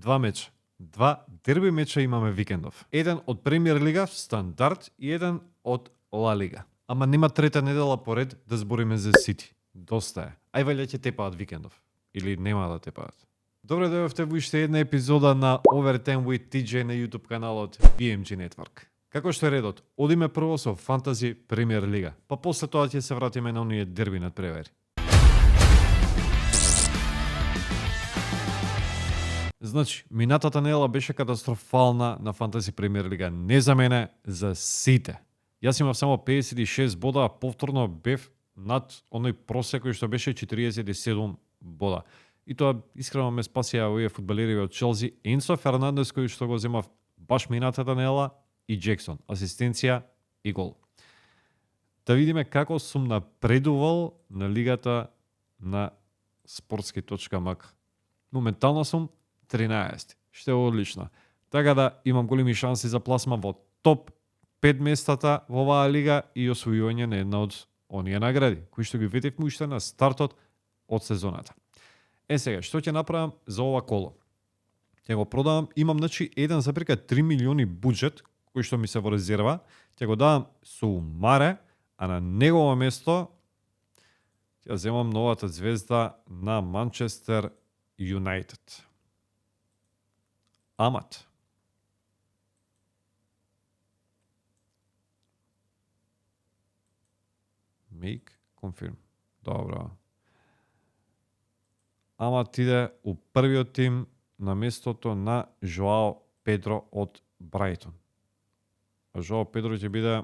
два меча. Два дерби меча имаме викендов. Еден од Премиер Лига, стандард, и еден од Ла Лига. Ама нема трета недела поред да збориме за Сити. Доста е. Ај валја ќе тепаат викендов. Или нема да тепаат. Добре дојдовте во уште една епизода на Overtime with TJ на YouTube каналот BMG Network. Како што е редот, одиме прво со Фантази Премиер Лига, па после тоа ќе се вратиме на оние дерби надпревари. Значи, минатата недела беше катастрофална на Фантази Премиер Лига. Не за мене, за сите. Јас имав само 56 бода, а повторно бев над оној просек кој што беше 47 бода. И тоа искрено ме спасија овие фудбалери од Челси, Енсо Фернандес кој што го земав баш минатата недела и Джексон, асистенција и гол. Да видиме како сум напредувал на лигата на sportski.mk. Моментално сум 13, што е одлично. Така да имам големи шанси за пласман во топ 5 местата во оваа лига и освојување на една од оние награди, кои што ги видевме уште на стартот од сезоната. Сега, што ќе направам за ова коло? Ќе го продавам, имам 1,3 милиони буџет, кој што ми се во резерва, ќе го давам со Умаре, а на негово место ќе земам новата звезда на Манчестер Юнайтед. Амат. Make confirm. Добро. Амат иде у првиот тим на местото на Жоао Педро од Брайтон. А Жоао Педро ќе биде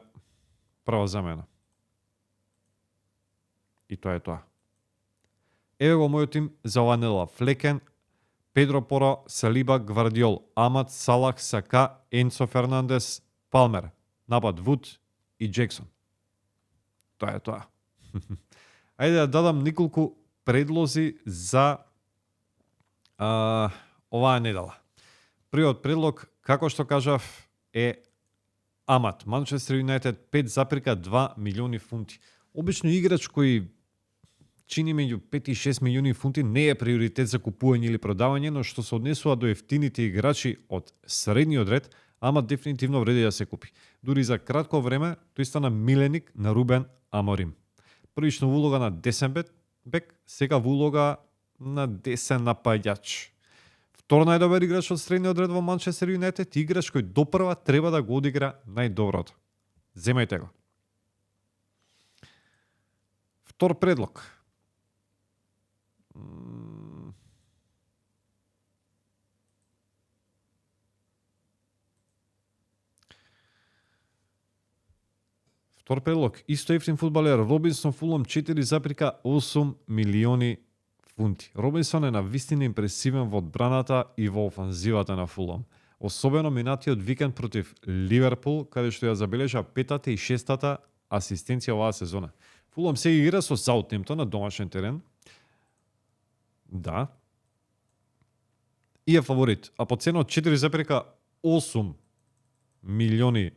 прва замена. И тоа е тоа. Еве го мојот тим за ова недела. Флекен, Педро Поро, Салиба, Гвардиол, Амат, Салах, Сака, Енсо Фернандес, Палмер, напад Вуд и Джексон. Тоа е тоа. Ајде да дадам неколку предлози за оваа недела. Првиот предлог, како што кажав, е Амат. Манчестер Юнайтед 5,2 милиони фунти. Обично играч кој чини меѓу 5 и 6 милиони фунти не е приоритет за купување или продавање, но што се однесува до ефтините играчи од средниот ред, Амат дефинитивно вреди да се купи. Дури за кратко време тој стана миленик на Рубен Аморим. Првично во улога на десен бек, сега во улога на десен напаѓач. Втор најдобар играч од средниот ред во Манчестер Юнайтед, играч кој допрва треба да го одигра најдоброто. Земајте го. Втор предлог. Втор предлог. Исто ефтин фудбалер Робинсон Фулам 4,8 милиони фунти. Робинсон е на вистина импресивен во одбраната и во офанзивата на Фулам. Особено минатиот викенд против Ливерпул, каде што ја забележа 5-та и 6-та асистенција оваа сезона. Фулам се игра со Саутгемптон на домашен терен. Да. И е фаворит. А по цена од 4,8 милиони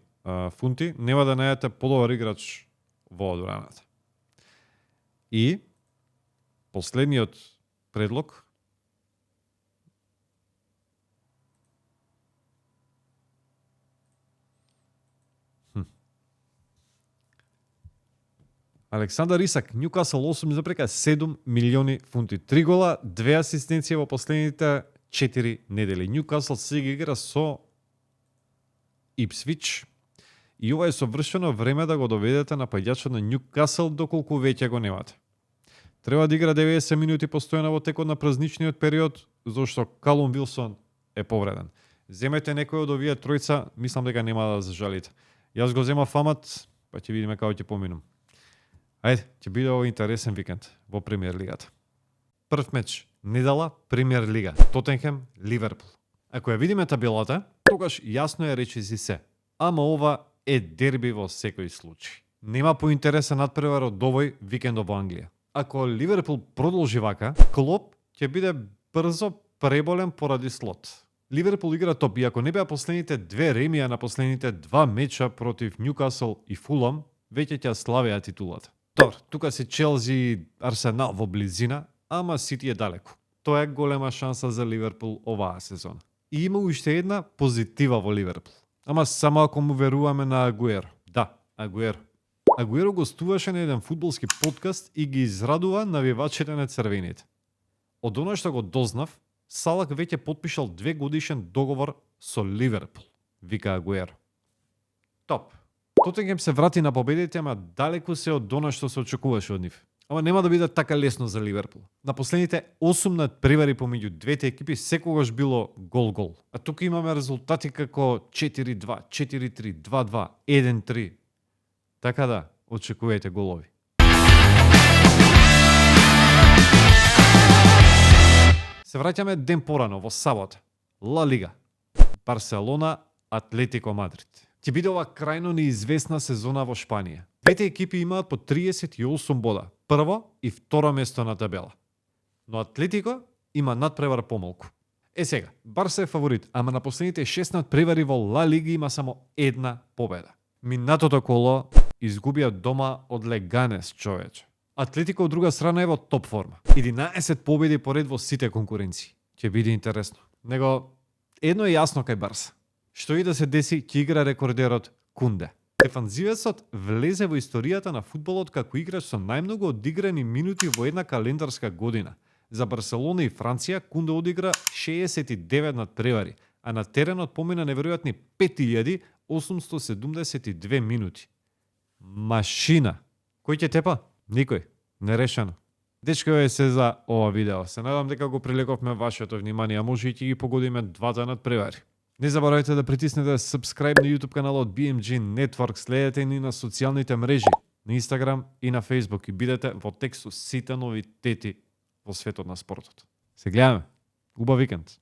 фунти нема да најдете подобар играч во одбраната. И последниот предлог Александар Исак, Ньюкасл 8,7 милиони фунти. 3 гола, 2 асистенции во последните 4 недели. Ньюкасл сега игра со Ипсвич. И ова е совршено време да го доведете напаѓачот на Ньюкасл доколку веќе го немате. Треба да игра 90 минути постојано во текот на празничниот период, зашто Калум Вилсон е повреден. Земете некој од овие тројца, мислам дека нема да зажалите. Јас го земав Амат, па ќе видиме како ќе поминам. Ајде, ќе биде овој интересен викенд во Премиер Лигата. Прв меч, недела, Премиер Лига, Тотенхем, Ливерпул. Ако ја видиме табелата, тогаш јасно е речиси се. Ама ова е дерби во секој случај. Нема поинтересен надпревар од овој викендов во Англија. Ако Ливерпул продолжи вака, Клоп ќе биде брзо преболен поради слот. Ливерпул игра топ и ако не беа последните две ремија на последните два меча против Ньюкасл и Фулам, веќе ќе славеа титулата. Добро, тука се Челси и Арсенал во близина, ама Сити е далеку. Тоа е голема шанса за Ливерпул оваа сезона. И има уште една позитива во Ливерпул. Ама само ако му веруваме на Агуеро. Да, Агуеро. Агуеро гостуваше на еден фудбалски подкаст и ги израдува навивачите на црвените. Од оно што го дознав, Салак веќе потпишал 2-годишен договор со Ливерпул, вика Агуеро. Топ. Тотенгем се врати на победите, ама далеку се од оно што се очекуваше од нив. Ама нема да биде така лесно за Ливерпул. На последните 8 надпревари помеѓу двете екипи секогаш било гол-гол. А тука имаме резултати како 4-2, 4-3, 2-2, 1-3. Така да, очекувајте голови. Се враќаме ден порано во сабота. Ла Лига. Барселона, Атлетико Мадрид. Ќе биде ова крајно неизвестна сезона во Шпанија. Двете екипи имаат по 38 бода, прво и второ место на табела. Но Атлетико има надпревар помалку. Сега, Барса е фаворит, ама на последните 6 надпревари во Ла Лига има само една победа. Минатото коло изгубија дома од Леганес, човече. Атлетико од друга страна е во топ форма. 11 победи поред во сите конкуренции. Ќе биде интересно. Него едно е јасно кај Барса. Што и да се деси, ќе игра рекордерот Кунде. Дефанзивецот влезе во историјата на фудбалот како играч со најмногу одиграни минути во една календарска година. За Барселона и Франција Кунде одигра 69 надпревари, а на теренот помина неверојатни 5872 минути. Машина. Кој ќе тепа? Никој. Нерешено. Дечкове се за ова видео. Се надам дека го прилековме вашето внимание, а може и ќе ги погодиме двата надпревари. Не заборавајте да притиснете subscribe на YouTube каналот BMG Network, следете ни на социјалните мрежи, на Instagram и на Facebook и бидете во текст со сите новитети во светот на спортот. Се гледаме. Убав викенд.